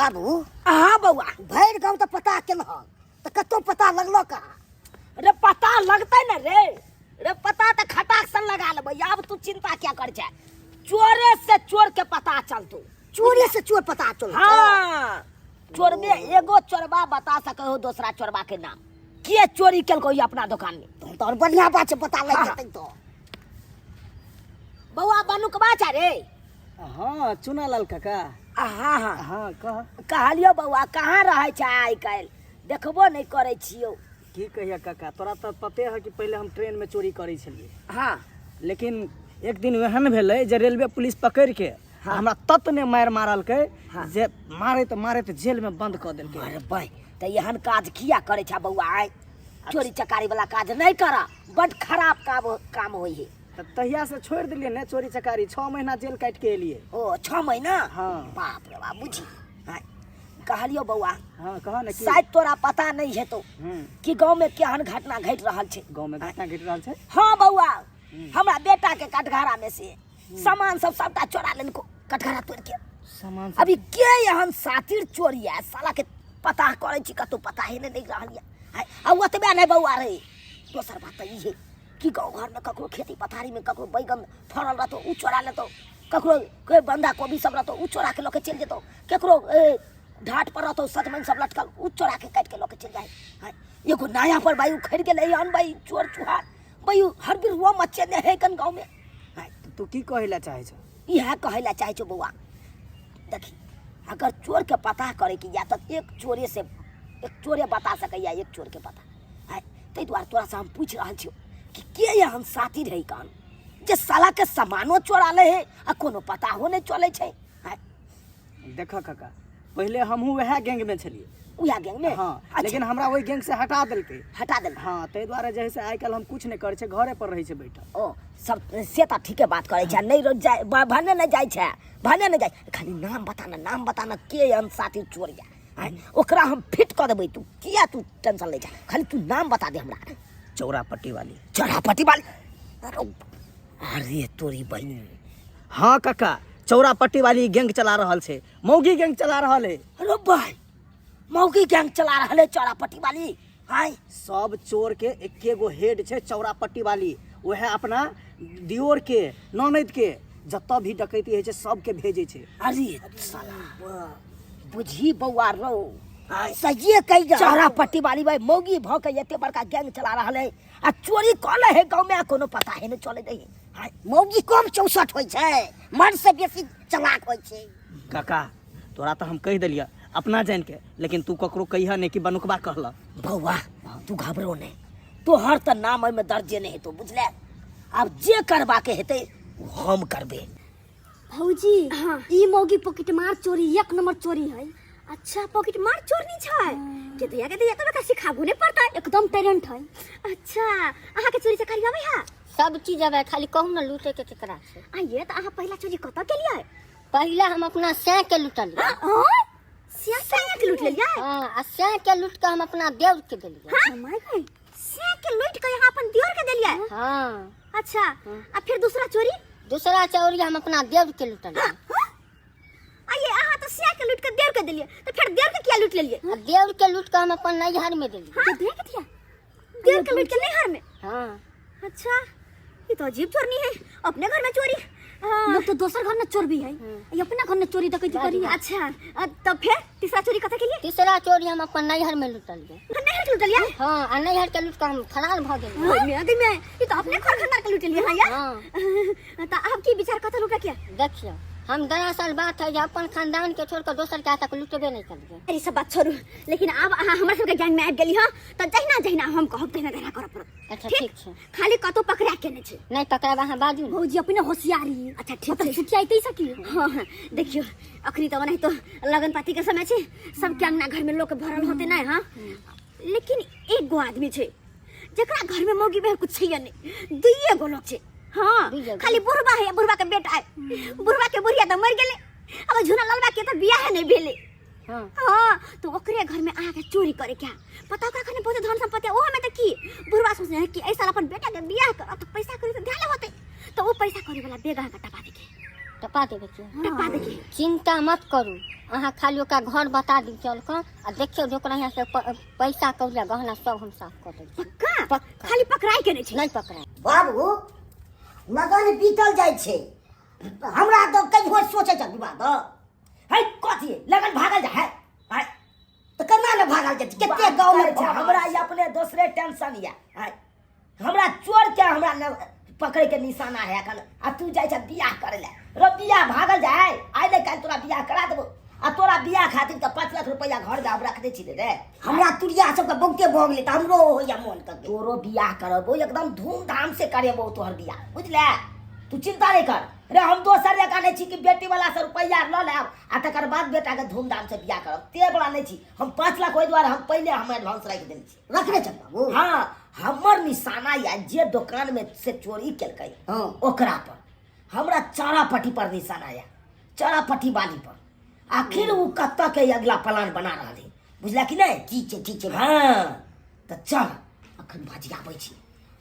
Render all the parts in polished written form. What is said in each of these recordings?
बाबू। हाँ बौआ। भरि गाँव तऽ पता केलहक तऽ कतौ पता लगलो का? रे पता लगतै ने रे, रे पता तऽ खटाक से लगा लेबै। आब तू चिंता क्या कर छै, चोरे से चोर के पता चलतो। चोरे से चोर पता चलतो? हाँ, चोर में एगो चोरबा बता सके हो दोसरा चोरबा के नाम, के चोरी केलको ई अपना दुकान में। तहन तऽ और बढ़िया बात छै, पता लागि जेतै तो। बौआ बनुकबा छै रे? हाँ चुनालाल काका। हाँ हाँ। हाँ कह। कहलियो बौआ, कहाँ रहै छै आइ काल्हि, देखबो नहि करै छियौ। की कहिया काका, तोरा तऽ पते है कि पहिले हम ट्रेन में चोरी करै छलियै। हाँ। लेकिन एक दिन एहन भेलै जे रेलवे पुलिस पकड़ि के हमरा तत ने मारि मारलकै जे मारैत मारैत जेल में बंद कऽ देलकै। अरे भाई, तऽ एहन काज किया करै छै बौआ? आइ चोरी चकारी वाला काज नहि कर, बड खराब काम काम होइ है। तऽ तहिया से छोड़ि देलियै ने चोरी चकारी, 6 महीना जेल काटि के एलियै। ओ 6 महीना? हाँ। बाप रे बाप। बुझी हाँ, कहलियो बौआ। हाँ कह ने। की शायद तोरा पता नहीं हेतौ कि गाँव में केहन घटना घटि रहल छै। गाँव में घटना घटि रहल छै? हाँ बौआ, हमरा बेटा के कटघरा में से सामान सब सबटा चोरा लेलको, कटघरा तोड़ के सामान अभी के एहन सातिर चोरी है साला के पता करै छी, कतौ पता ही नहीं रहल ये। आ ओतबे नहीं बौआ रे, दोसर बात तऽ ई है कि गाँव घर में ककरो खेती पथारी में ककरो बैगन फड़ल रहतो उ चोरा लेतो, ककरो कोई बंधा कोबी सब रहतो उ चोरा के लऽ के चलि जेतो, केकरो ढाट पर रहतो सजमनि सब लटकल उ चोरा के काटि के लऽ के चलि जाए। एगो नया पर भाई उखड़ि गेलै हन भाई चोर चुहार भाई, हर बेर रुआ मचेने है कन गाँव में। तऽ तू की कहै लए चाहै छौ? इएह कहै लए चाहै छौ बौआ, देखी अगर चोर के पता करे के या तऽ एक चोरे से एक चोरे बता सकैया एक चोर के पता है। ताहि दुआरे तोरा से हम पूछि रहल छियौ कि के एहन साथी रहै कान जे साला के सामानो चोरा ले है आ कोनो पता हो नहीं चले छै। देख काका, पहिले हमहूँ वएह गैंग में छलियै। उएह गैंग में? हाँ। अच्छा। लेकिन हमरा ओहि गैंग से हटा देलकै। हटा देलकै? हाँ, ताहि दुआरे जे है से आइ काल्हि हम किछु नहि करै छियै, घरे पर रहै छियै बैठल। ओ सब से तऽ ठीके बात करै छै, नहि रोज जाय भने नहि जाइ छै, भने नहि जाइ, खाली नाम बताना, नाम बताना के एहन साथी चोर या। आँय, ओकरा हम फिट कऽ देबै, तू किया तू टेंशन लै छै, खाली तू नाम बता दे हमरा। चौरा पट्टी वाली। चौरा पट्टी वाली? अरे अरे तोरी बहिन। हाँ काका, चौरा पट्टी वाली गैंग चला रहल छै, मौगी गैंग चला रहल है। अरे भाई, मौगी गैंग चला रहल है चौरा पट्टी वाली? आँय। सब चोर के एके गो हेड छै, चौरा पट्टी वाली। वएह अपना दियोर के ननैद के जतऽ भी डकैती होइ छै सबके भेजै छै। अरे साला बुझी बौआ रौ, सहिए कहि रहल। चौरा पट्टी वाली भाई मौगी भऽ के एते बड़का गैंग चला रहल है आ चोरी कऽ ले है गाँव में आ कोनो पता है नहीं चले दही। मौगी कम चौसठ होइ छै, मर्द से बेसी चलाक होइ छै। काका तोरा तऽ हम कहि देलियऽ अपना जानि के, लेकिन तू ककरो कहिह नहि कि बनुकबा कहलक। बौआ तू घबरो नहि, तोहर तऽ नाम एहिमे दर्जे नहि हेतौ, बुझले? आब जे करबाके हेतै ओ हम करबै। भौजी। हाँ। ई मौगी पॉकेट मार चोरी एक नंबर चोरी है। अच्छा पॉकेट मार चोरनी छै के दैया के दैया, तब एकरा सिखाबो नहीं पड़ता, एकदम टैलेंट है। अच्छा अहाँ के चोरी चकारी आबै है? सब चीज आबै, खाली कहू ने लूटे के केकरा छै। आइए तऽ अहाँ पहिला चोरी कतऽ केलियै? पहिला हम अपना सैं के लूटलियै। हाँ? सैं के लूट लेलियै? हाँ, आ सैं के लूट के हम अपना देव के देलियै। हाँ? My God, सैं के लूट के यहाँ अपन दियोर के देलियै? हाँ। अच्छा, आ फिर दूसरा चोरी? दूसरा चोरी हम अपना देव के लूटलियै। हाँ? आइए अहाँ तो सैं के लूट के देव के देलियै, तो फिर देव के किया लूट लेलियै? आ देव के लूट के हम अपन नैहर में देलियै। हाँ? देव के दिया? देव के लूट के नैहर में? हाँ। अच्छा ये तो अजीब चोरनी है, अपने घर में चोरी। हाँ। लोग तो दोसर घर में चोर भी है, ये अपना घर में चोरी डकैती करी है। अच्छा, तब फिर तीसरा चोरी कथा के लिए? तीसरा चोरी हम अपन नैहर में लूटलियै। नैहर के लूटलियै? हाँ, आ नैहर के लूट के हम फरार भऽ गेलियै। हाँ, मैं अभी मैं ये तो अपने घर खंडार के लूटलियै। हाँ यार। हाँ। तो आप की विचार कथा लूटा क्या? देखियौ, हम दरअसल बात है जे अपन खानदान के छोड़ के दोसर के तक लूटबे नहीं करियै। अरे सब बात छोड़ू, लेकिन अब अहाँ हमरा सबके गैंग में आबि गेली हँ तऽ जहिना जहिना हम कहब तहिना तहिना करऽ पड़त। अच्छा ठीक छै। खाली कतौ पकड़ा के नहि छै। नहि पकड़ाब, अहाँ बाजू ने। भौजी अपने होशियारी। अच्छा ठीक छै। छुटियाइते सकी। हाँ हाँ देखियौ अखनी तऽ ओनाहितो लगन पाती के समय छै, सबके अंगना घर में लोक भरल होते नहि। हाँ लेकिन एक गो आदमी छै जेकरा घर में मौगी बहन कुछ छैये नहि, दुइये गो लोग छै। हाँ, दुइये गो। खाली बुढ़बा है, बुढ़बा के बेटा है, बुढ़बा के बुढ़िया तऽ मरि गेलै, अब झुना ललबा के तऽ बियाह नहि भेलै। हाँ। हाँ, तो ओकरे घर में आके चोरी करे क्या पता, ओकरा घर में बहुत धन संपत्ति है, ओहो में तो की बुढ़वा सोचे है कि ऐसा अपन बेटा के बियाह करब तो पैसा करी तो ध्यान होते, तो वो पैसा करे वाला बेग अहाँ के टपा देके। टपा देबै के? टपा देके। चिंता मत करू, अहाँ खाली ओकरा घर बता दियौ चल कऽ, आ देखियौ जे ओकरा यहाँ से पैसा कौड़िया गहना सब हम साफ कऽ दै छी। पक्का? पक्का। खाली पकड़ाई के नहि छै। नहि पकड़ाई। बाबू लगन बीतल जाइ छै, हमरा तऽ कहियो सोचै छ विवाह दऽ है कथी लगन भागल जाइ है, है तऽ केना ने भागल जाइ छै? कते गाँव में छै हमरा ई अपने दोसरे टेंशन या है, हमरा चोर के हमरा न पकड़े के निशाना है एखन, आ तू जाइ छ बियाह करे ले। रो बियाह भागल जाय, आइ ने काल्हि तोरा बियाह करा देबो, आ तोरा बियाह खातिर तऽ 5 लाख रुपया घर में हम रखने छी रे। हमरा तुरिया सबके बहुते भऽ गेलै तऽ हमरो होइया मोन के। तोरो बियाह करबो एकदम धूमधाम से करेबो तोहर बियाह, बुझले? तू चिंता नहीं कर रे। हम दोसर जगह नहीं छी कि बेटी वाला से रुपया लऽ लेब आ तकर बाद बेटा के धूमधाम से बियाह करब, ते वाला नहीं छी हम। 5 लाख ओहि दुआरे हम पहिले हम एडवांस राखि देने छी। रखने छ बाबू? हाँ, हमर निशाना या जे दुकान में से चोरी केलकै ओकरा पर हमरा चारा पट्टी पर निशाना या, चारा पट्टी वाली पर। आखिर उ कतऽ के अगला प्लान बना रहल है, बुझला कि नहीं? ठीक छै, ठीक छै। हाँ तऽ चल अखन भजियाबै छी,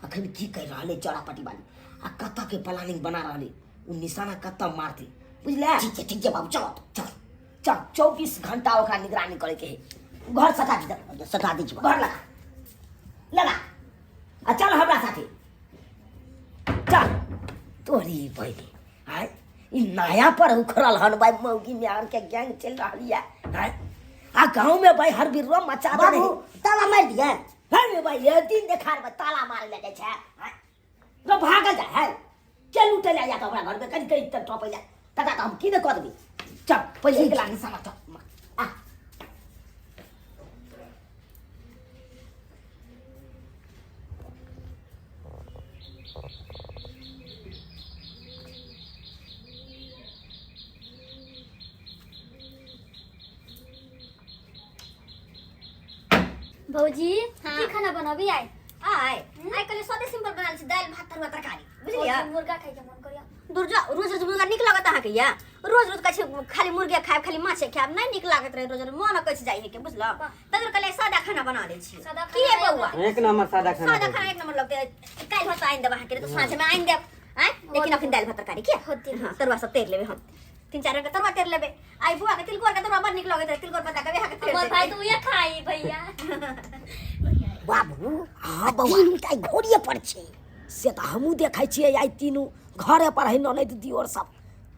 अखन की कहि रहल है चारा पट्टी वाली आ कतऽ के प्लानिंग बना रहल है, उ निशाना कतऽ मारतै, बुझला? ठीक छै, ठीक छै बाबू, चलो चल चल। 24 घंटा ओकरा निगरानी करे के है। घर सटा दी, सटा दी छी, घर लगा लगा आ चल हमरा साथे चल। तोरी बहिनी आय ई नया पर उखड़ल हन भाई, मौगी म्यार के गैंग चल रहल या आय, आ गांव में भाई हर बिरवा मचा दे। बाबू ताला मार दिया है रे भाई, ये दिन देखार में ताला मार ले जाय छै आय, तो भागल जाय है के लूटे ले जा हमरा घर में कनि कनि तक टपै जा तका तऽ हम की ने कऽ देबी। चल पहिले एकला निशाना चल आ। भौजी की खाना बनाबी आइ? आइ आइ कले सादे सिंपल बनाल छी, दालि भात तरुआ तरकारी, बुझलियै? मुर्गा खाइ के मन करैया। दूर जा, रोज रोज मुर्गा नीक लागत अहाँके? या रोज रोज कहै छै खाली मुर्गे खायब, खाली माछे खायब, नहि नीक लागत रहे रोज रोज, मन कहै छै जाइ के, बुझलौ? तै दुआरे कहलियै सादा खाना बना लै छी। सादा की खाना बौआ? एक नंबर सादा खाना। सादा खाना एक नंबर लगतै। काल्हि भात आनि देब अहाँके, तऽ साँझमे आनि देब आँय, लेकिन अखन दालि भात तरकारी के। हाँ, तरुआ सब तैर लेबै हम, 3-4 रंग के तरुआ तैर लेबै। आइ बौआ के तिलकोर के तरुआ बड़ नीक लगैत रहे, तिलकोर पत्ता के अहाँके तैर हमर देबै। भाई तऽ उहे खाई भैया। बाबू हाँ बौआ, तीनू टा घोड़िए पर छै। से तऽ हमहूँ देखै छियै, आइ तीनू घरे पर है, ननैद दियोर सब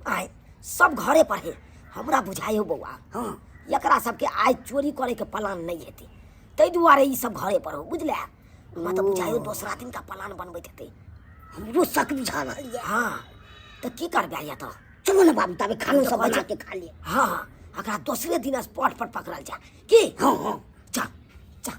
आइ सब घरे पर है। हमरा बुझाइ हो बौआ, हाँ एकरा सबके आइ चोरी करे के प्लान नहीं हेतै, ताहि दुआरे ई सब घरे पर हो, बुझले? हमरा तऽ बुझाइ हो दोसरा दिन का प्लान बनबैत हेतै। हमरो शक बुझा रहल यऽ। हाँ तऽ की करबै या तऽ? चलो ने बाबू, ताबे खानो सब बना के खा लिए। हाँ हाँ, एकरा दोसरे दिन स्पॉट पर पकड़ल जाए की? हाँ हाँ चल चल।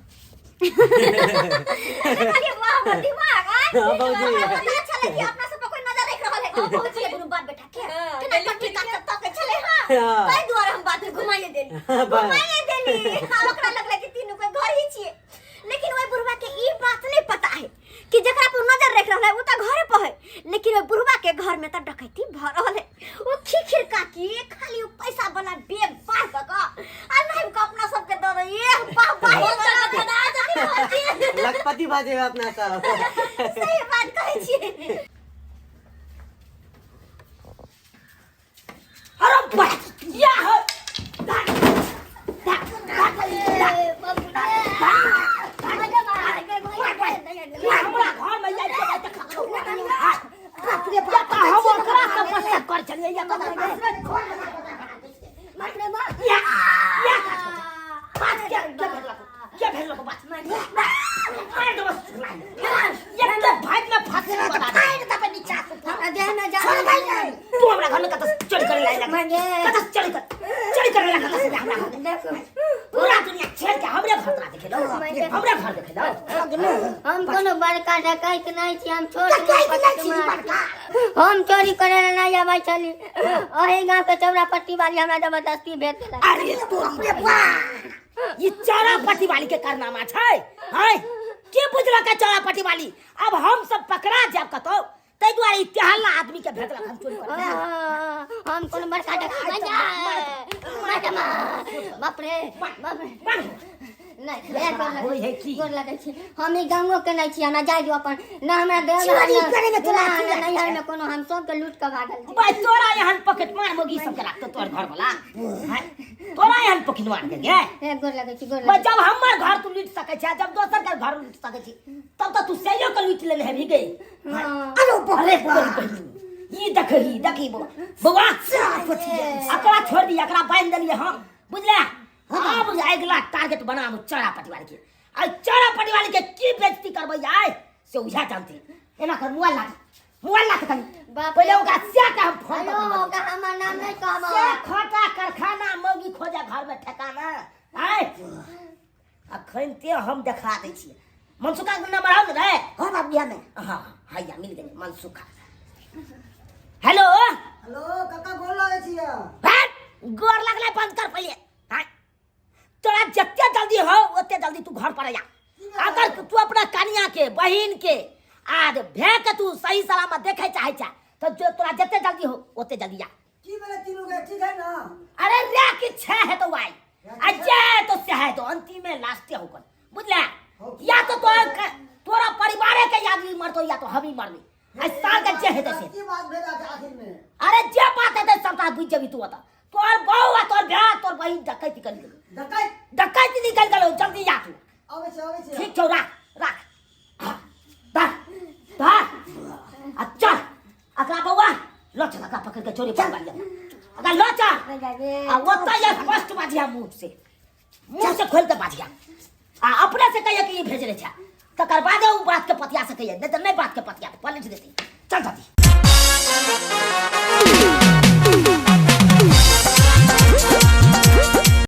अरे वाह, हमर दिमाग आय। हाँ, भौजी। हमरा पता छलै कि अपना सब पर कोई नजर राखि रहल है। भौजी दुनू बाप बेटा के केना पट्टी काट के तकै छलै। हां, हाँ। ताहि दुआरे हम बात घुमाइए देली, बस। घुमाइए देली। हाँ, ओकरा लगलै कि तीनू कोई घर ही छियै, लेकिन ओहि बुढ़वा के ई बात नहीं पता है कि जकरा पर नजर रख रहल है उ त घरे पर है, लेकिन ओहि बुढ़वा के घर में त डकैती भ रहल है। उ खिखिर काकी खाली उ पैसा वाला बैग पार क क आ लाइव के अपना सबके दऽ दे, ये वाह वाह भौजी। लखपति भऽ जेबै अपना सब। सही बात कहै छियै। अरे बाप या है हमरा घर में जाय के बात बाप रे बाप, हम ओकरा से मस्का कर छलियै या तऽ या या बात के के भेजलक, के भेजलक बात मार दो ये के भाग में फांसी तऽ बता दे। फाड़ि देबै नीचा से। हमरा देह में जान छोड़ भाई नहीं। तू हमरा घर में कतऽ चोरी करे लायक मगे। कतऽ चोरी कर चोरी करे लायक कतऽ हमरा घर में? देखो पूरा दुनिया छेड़ के हमरे घर तोरा देखे दो, हमरे घर देखे दो। हम कोनो बड़का डकैत नहीं छी, हम छोट डकैत मोट नहि छी बदमाश। बड़का। हम चोरी करे ला नहीं आबै छली, ओही गांव के चौरा पट्टी वाली हमरा जबरदस्ती भेज देलक। अरे तोरी बा, ई चौरा पट्टी वाली के कारनामा छै हाय, के बुझलक है चौरा पट्टी वाली? अब हम सब पकड़ा जाब कतौ, ताहि दुआरे ई तेहल्ला आदमी के भेजलक हम चोरी करे। हाँ, हम कोनो बड़का डकैत नहीं। बाप रे बाप रे। नहि ए, गोर लगै होइ है की? गोर लगै छी हम ई गाँवो के नहि छी हमरा जाय दियौ अपन न हमरा देह चोरी करे में तोरा अथी लागै नैहर में कोनो हम सबके लूट के भागल छी भाई तोरा एहन पॉकेट मार मोगी सब के राखतो तोहर घर वाला हैं? तोरा एहन पॉकेट मार के गे ए गोर लगै छी गोर भाई लगै जब हमर घर तू लूट सकै छै जब दोसर के घर लूट सकै छी तब तो तू सैयो के लूट लेने हेबी गे हँ। अरे अरे तोरी बहिन ई देखही देखी बौआ बौआ एकरा छोड़ दी एकरा बांधि देलियै हम बुझले आब अगिला टारगेट बनाबू चौरा पटिवाल के आ चौरा पटिवाल के की बेइज्जती करबै आय से उहे जानती एना कर मोबाइल ला मोबाइल ला के कनी बाप पहिले ओकरा से के हम फोन हेलो पर नंबर ओकरा हमर नाम नहि कहब से खोटा कारखाना मौगी खोजे घर में ठेकाना आय अखन ते हम देखा दै छियै मनसुखा के नंबर आउ ने रे हाँ बाप बिया में हाँ हैया मिल गेलै मनसुखा हेलो हेलो काका गोर लागै छियै हट गोर लगलै बंद कर पहिले हाँ तोरा जते जल्दी हो ओते जल्दी तू घर पर आ अगर तू अपना कनिया के बहिन के आर भे के तू सही सलामत देखे चाहे छा तो जो तोरा जते जल्दी हो ओते जल्दी आ की भेलै तीनू के ठीक है ना अरे रे कि छे है तो आई आ जे है तो से है तो अंतिम में लास्टे हो कर बुझला या तो तोरा तोरा परिवारे के आदमी मरतो या तो हम ही मरबी आ साल के जे है तो से की बात भेल आखिर में अरे जे बात है तो सबटा बुझ जेबी तू ओतऽ तोहर बहू आ तोहर भाय तोहर बहिन डकैती करी गेलो डकैत डकैती निकल गेलो जल्दी जा तू आबै छै आबै छै ठीक छौ राख राख हाँ, धर धर आ चल अकरा बौआ ल चल अकरा पकड़ के चोरी पकड़ लिया अकरा ल चल आ ओतऽ ये स्पष्ट बाजिया मुंह से मुंह से खोल के बाजिया आ अपने से कहिया कि ई भेजने छै तकर बादे उ बात के पतिया सकैया नहीं तऽ नहीं बात के पतिया पलट देती चल जल्दी